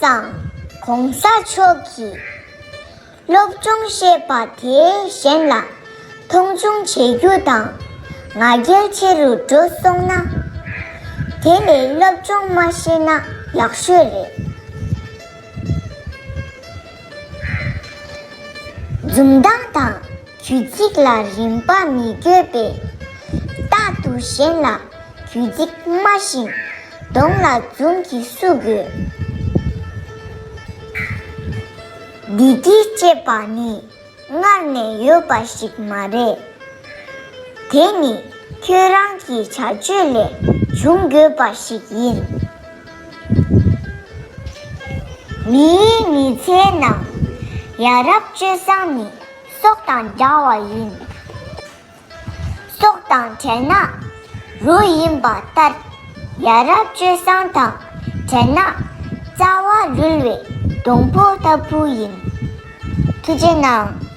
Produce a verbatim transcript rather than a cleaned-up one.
ཙང་གོང་ས་མཆོག་གིས་སློབ་སྦྱོང་བྱས་པ་དེ་གཞན་ལ་མཐོང་ཆུང་བྱེད་རྒྱུ་དང་ང་རྒྱལ་ཆེ་རུ་འགྲོ་སོང་ན། དེ་ལས་སློབ་སྦྱོང་མ་བྱས་ན་ཡག་ཤོས་རེད། འཛུམ་མདངས་དང་གུས་བརྩི་ལ་རིན་པ་མི་དགོས་པས། རྟག་ཏུ་གཞན་ལ་གུས་བརྩི་སྨྲ་ཞིང་གདོང་ལ་འཛུམ་གྱིས་བསུ་དགོས། བདེ་སྐྱིད་ཅེས་པ་ནི་སྔར་ནས་ཡོད་པ་ཞིག་མ་རེད། དེ་ནི་ཁྱོད་རང་གི་བྱ་སྤྱོད་ལས་འབྱུང་དགོས་པ་ཞིག་ཡིན། མིའི་མི་ཚེའི་ནང་ཡ་རབས་སྤྱོད་བཟང་ནི་སྲོག་དང་འདྲ་བ་ཡིན། སྲོག་དང་བྲལ་ན་རོ་ཡིན་པ་ལྟར། ཡ་རབས་སྤྱོད་བཟང་དང་བྲལ་ན་རྩ་བ་རུལ་བའི་སྡོང་པོ་ལྟ་བུ་ཡིན། ཐུགས་རྗེ་གནང་།